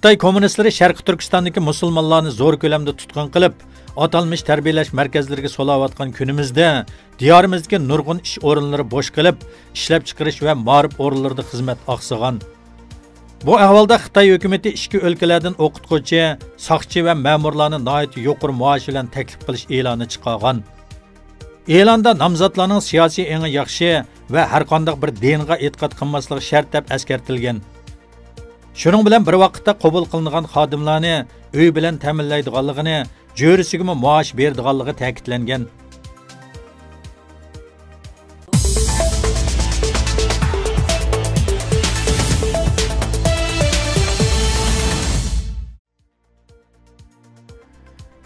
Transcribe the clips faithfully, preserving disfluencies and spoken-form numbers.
خىتاي كوممۇنىستلىرى شەرقىي تۈركىستاندىكى مۇسۇلمانلارنى زور كۆلەمدە تۇتقۇن قىلىپ، ئاتالمىش تەربىيەلەش مەركەزلىرىگە سولاۋاتقان كۈنىمىزدە، دىيارىمىزدىكى نۇرغۇن ئىش ئورۇنلىرى بوش قېلىپ، ئىشلەپچىقىرىش ۋە مائارىپ ئورۇنلىرىدا خىزمەت ئاقسىغان. بۇ ئەھۋالدا خىتاي ھۆكۈمىتى ئىچكى ئۆلكىلەردىن ئوقۇتقۇچى، ساقچى ۋە مەمۇرلارنى ناھايىتى يۇقىرى مائاش بىلەن تەكلىپ قىلىش ئېلانى چىقارغان. ئېلاندا نامزاتلارنىڭ سىياسىي ئېڭى ياخشى ۋە ھەرقانداق بىر دىنغا ئېتىقاد قىلماسلىقى شەرت دەپ ئەسكەرتىلگەن. شۇنىڭ بىلەن بىر ۋاقىتتا، قوبۇل قىلىنغان خادىملارنى ئۆي بىلەن تەمىنلەيدىغانلىقىنى، جۆرىسىگىمۇ مائاش بېرىدىغانلىقى تەكىتلەنگەن.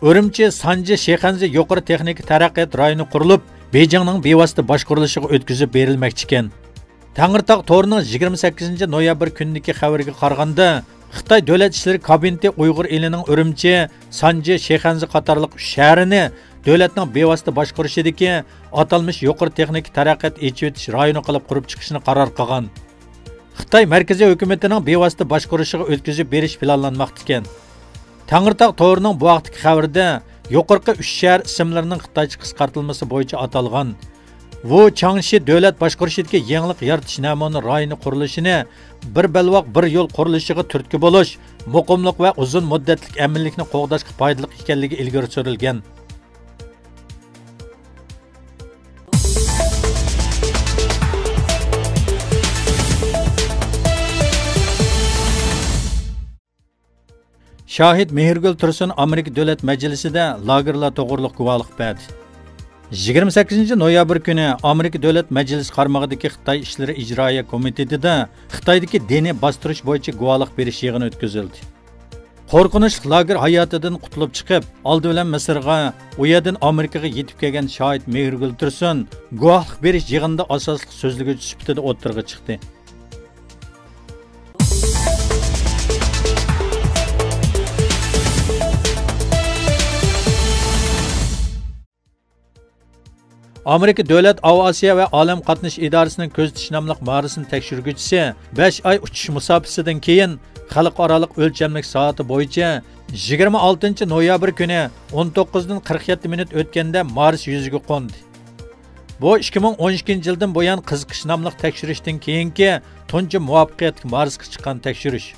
ئۈرۈمچى سانجى شىخەنزە يۇقىرى تېخنىكا تەرەققىيات رايونى قۇرۇلۇپ، بېيجىڭنىڭ بىۋاسىتە باشقۇرۇلۇشىغا ئۆتكۈزۈپ بېرىلمەكچىكەن. تەڭرىتاغ تورىنىڭ يىگىرمە سەككىزىنچى نويابىر كۈنىدىكى خەۋىرىگە قارىغاندا، خىتاي دۆلەت ئىشلىرى كابىنېتى ئۇيغۇر ئېلىنىڭ ئۈرۈمچى، سانجى، شىخەنزە قاتارلىق ئۈچ شەھىرىنى دۆلەتنىڭ بىۋاسىتە باشقۇرۇشىدىكى ئاتالمىش يۇقىرى تېخنىكا تەرەققىيات ئېچىۋېتىش رايونى قىلىپ قۇرۇپ چىقىشنى قارار قىلغان. خىتاي مەركىزىي ھۆكۈمىتىنىڭ بىۋاسىتە باشقۇرۇشىغا ئۆتكۈزۈپ بېرىش پىلانلانماقتا ئىكەن. تەڭرىتاغ تورىنىڭ بۇ ھەقتىكى خەۋىرىدە يۇقىرىقى ئۈچ شەھەر ئىسىملىرىنىڭ خىتايچە قىسقارتىلمىسى بويىچە ئاتالغان ۋۇ چاڭشى دۆلەت باشقۇرۇشىدىكى يېڭىلىق يارىتىش نەمۇنە رايونى قۇرۇلۇشىنى بىر بەلباغ بىر يول قۇرۇلۇشىغا تۈرتكە بولۇش، مۇقىملىق ۋە ئۇزۇن مۇددەتلىك ئەمىنلىكنى قوغداشقا پايدىلىق ئىكەنلىكى ئىلگىرى سۈرۈلگەن. شاھىت مېھرىگۈل تۇرسۇن ئامېرىكا دۆلەت مەجلىسىدە لاگېرلار توغرۇلۇق گۇۋاھلىق بەردى. يىگىرمە سەككىزىنچى نويابىر كۈنى ئامېرىكا دۆلەت مەجلىسى قارمىقىدىكى خىتاي ئىشلىرى ئىجرائىيە كومىتېتىدا خىتايدىكى دىنىي باستۇرۇش بويىچە گۇۋاھلىق بېرىش يىغىنى ئۆتكۈزۈلدى. قورقۇنچلۇق لاگېر ھاياتىدىن قۇتۇلۇپ چىقىپ، ئالدى بىلەن مىسىرغا، ئۇ يەردىن ئامېرىكىغا يېتىپ كەلگەن شاھىت مېھرىگۈل تۇرسۇن گۇۋاھلىق بېرىش يىغىنىدا ئاساسلىق سۆزلىگۈچى سۈپىتىدە ئوتتۇرىغا چىقتى. ئامېرىكا دۆلەت ئاۋىئاتسىيە ۋە ئالەم قاتنىشى ئىدارىسىنىڭ كۆزىتىش ناملىق مارسنى تەكشۈرگۈچىسى بەش ئاي ئۇچۇش مۇساپىسىدىن كېيىن، خەلقئارالىق ئۆلچەملىك سائىتى بويىچە يىگىرمە ئالتىنچى نويابىر كۈنى ئون توققۇزدىن قىرىق يەتتە مىنۇت ئۆتكەندە مارس يۈزىگە قوندى. بۇ ئىككى مىڭ ئون ئىككىنچى يىلدىن بۇيان قىزىقىش ناملىق تەكشۈرۈشتىن كېيىنكى تۇنجى مۇۋەپپەقىيەتلىك مارسقا چىققان تەكشۈرۈش.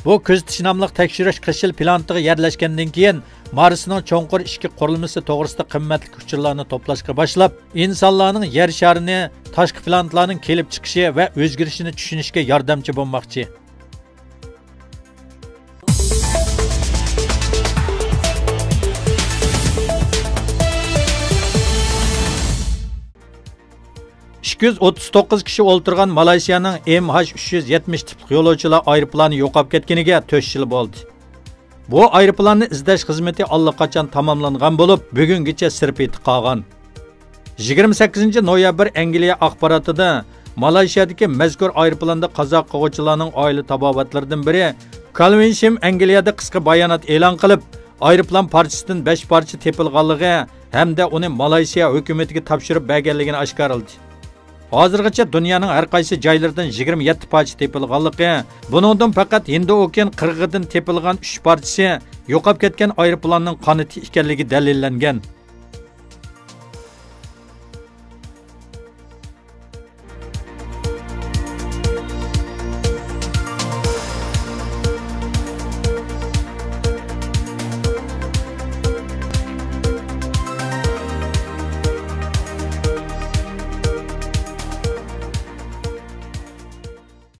بۇ كۆزىتىش ناملىق تەكشۈرۈش قىش يىل پلانېتىغا يەرلەشكەندىن كېيىن، مارسنىڭ چوڭقۇر ئىچكى قۇرۇلمىسى توغرىسىدا قىممەتلىك ئۇچۇرلارنى توپلاشقا باشلاپ، ئىنسانلارنىڭ يەر شارىنى، تاشقى پلانېتلارنىڭ كېلىپ چىقىشى ۋە ئۆزگىرىشىنى چۈشىنىشكە ياردەمچى بولماقچى. ئىككى يۈز ئوتتۇز توققۇز كىشى ئولتۇرغان مالايسىيانىڭ ئېم ھاچ ئۈچ يۈز يەتمىش تىپلىق يولۇچىلار ئايروپىلانى يوقاپ كەتكىنىگە تۆت يىل بولدى. بۇ ئايروپىلاننى ئىزدەش خىزمىتى ئاللىقاچان تاماملانغان بولۇپ، بۈگۈنگىچە سىر پېتى قالغان. يىگىرمە سەككىزىنچى نويابىر ئەنگلىيە ئاخباراتىدا مالايسىيادىكى مەزكۇر ئايروپىلاندا قازا قىلغۇچىلارنىڭ ئائىلە تاۋابىئاتلىرىدىن بىرى كالۋىن شىم ئەنگلىيەدە قىسقا بايانات ئېلان قىلىپ، ئايروپىلان پارچىسىدىن بەش پارچە تېپىلغانلىقى ھەمدە ئۇنى مالايسىيا ھۆكۈمىتىگە تاپشۇرۇپ بەرگەنلىكىنى ئاشكارىلىدى. ھازىرغىچە دۇنيانىڭ ھەر قايسى جايلىرىدىن يىگىرمە يەتتە پارچە تېپىلغانلىقى، بۇنىڭدىن پەقەت ھىندى ئوكيان قىرغىقىدىن تېپىلغان ئۈچ پارچىسى يوقاپ كەتكەن ئايروپىلاننىڭ قانىتى ئىكەنلىكى دەلىللەنگەن.